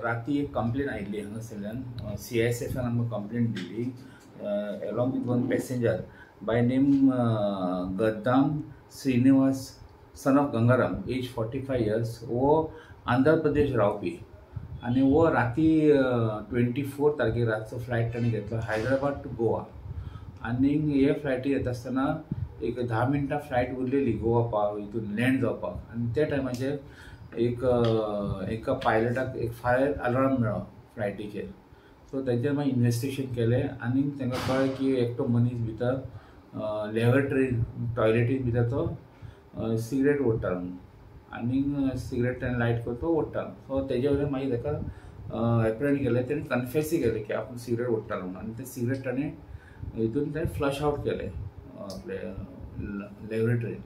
राती एक कंप्लेन आयिल्ली हांगासरल्यान CISFान आमकां complain Delhi along with one passenger by name Gaddam Srinivas son of Gangaram, age 45 years, वो आंध्र प्रदेश रावपी आनी वो राती 24 तारखेर रातचो फ्लायट ताणें घेतलो हैदराबाद टू गोवा. आनी हे फ्लायटी येता आसतना एक 10 मिनटां फ्लायट उरलेली गोवा पाव हितून लँड जावपाक आनी त्या टायमाचेर एक एका पायलटाक एक फायर अलार्म मेळ्ळो फ्लायटीचेर. सो तेंचेर मागीर इन्वेस्टिगेशन केलें आनी तांकां कळ्ळें की एकटो मनीस भितर लेवरेटरी टॉयलेटीन भितर तो सिगरेट ओडटालो म्हणून आनी सिगरेट ताणें लायट करून तो ओडटालो. सो तेजे वयल्यान मागीर ताका एप्रेंड केलें, तेणें कन्फेसूय केलें की आपूण सिगरेट ओडटालो म्हणून आनी तें सिगरेट ताणें हितून ताणें फ्लश आवट केलें आपले लेवरेटरीन.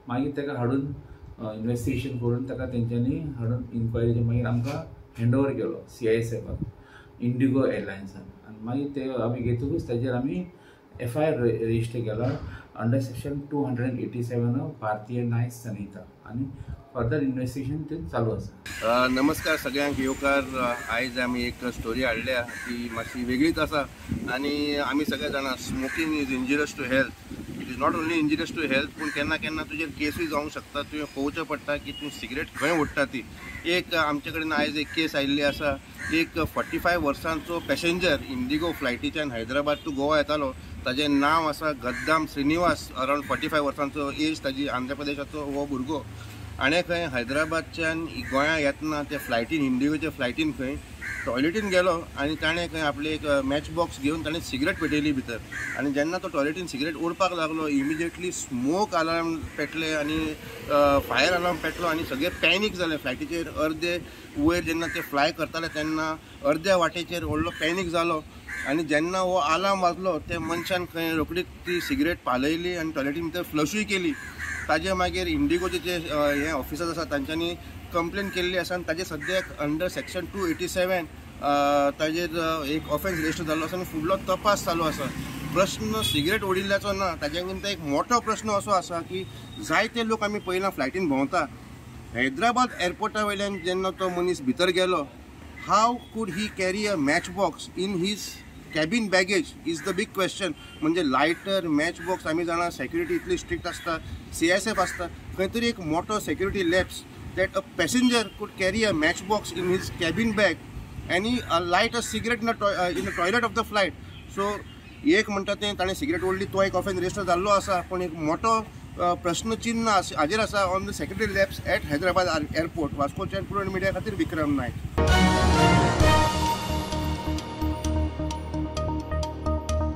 मागीर ताका हाडून इन्वेस्टिगेशन करून ताका तेंच्यांनी हाडून इन्क्वायरीचे मागीर आमकां हँड ओवर केलो CISFाक इंडिगो एअरलायन्सान. आनी मागीर ते आमी घेतकूच ताजेर आमी FIR register केला अंडर सेक्शन 287 ऑफ भारतीय न्याय संहिता आनी फर्दर इन्वेस्टिगेशन ते चालू आसा. नमस्कार सगळ्यांक येवकार. आयज आमी एक स्टोरी हाडल्या ती मातशी वेगळीच आसा आनी आमी सगळे जाणा smoking is injurious to health. It is not only injurious to health पूण केन्ना केन्ना तुजेर केसूय जावंक शकता. तुवें पळोवचें पडटा की तूं सिगरेट खंय ओडटा ती. एक आमचे कडेन आयज एक केस आयिल्ली आसा. एक 45 वर्सांचो पॅसेंजर इंडिगो फ्लायटीच्यान हैदराबाद टू गोवा येतालो. ताजें नांव आसा गद्दाम श्रीनिवास. अरावंड 45 वर्सांचो एज ताजी. आंध्र प्रदेशाचो हो भुरगो आनी खंय हैदराबादच्यान गोंया येतना ते फ्लायटीन इंडिगोच्या फ्लायटीन खंय टॉयलेटीन गेलो आनी ताणें खंय आपलें एक मॅच बॉक्स घेवन ताणें सिगरेट पेटयली भितर. आनी जेन्ना तो टॉयलेटीन सिगरेट ओडपाक लागलो इमिजिएटली स्मोक अलार्म पेटले आनी फायर अलार्म पेटलो आनी सगळे पॅनीक जाले फ्लायटीचेर. अर्दे वयर जेन्ना ते फ्लाय करताले तेन्ना अर्द्या वाटेचेर व्हडलो पॅनीक जालो आनी जेन्ना हो अलार्म वाजलो ते मनशान खंय रोखडीच ती सिगरेट पालयली आनी टॉयलेटीन भितर फ्लशूय केली. ताजे मागीर इंडिगोचे जे हे ऑफिसर्स आसा तांच्यांनी कंप्लेन केल्ली आसा आनी ताजे सद्याक अंडर सेक्शन 287 ताजेर एक ऑफेन्स रजिस्टर जाल्लो आसा आनी फुडलो तपास चालू आसा. प्रश्न सिगरेट ओडिल्ल्याचो ना, ताजे कडेन एक मोठो प्रश्न असो आसा की जायते लोक आमी पयला फ्लायटीन भोंवता. हैदराबाद एअरपोर्टा वयल्यान जेन्ना तो मनीस भितर गेलो, how could he carry a match box in his cabin baggage is the big question. म्हणजे लायटर मॅच बॉक्स आमी जाणा सेक्युरिटी इतली स्ट्रिक्ट आसता, CISF आसता, खंय तरी एक मोठो security lapse that a passenger could carry a match box in his cabin bag आनी light a cigarette in the toilet of the flight. So एक म्हणटा तें ताणें सिगरेट ओडली तो एक ऑफेन्स रजिस्टर जाल्लो आसा, पूण एक मोठो प्रश्नचिन्ह हाजेर आसा on the security lapse at Hyderabad airport. वास्कोच्यान पुरण मिडिया खातीर विक्रम नायक.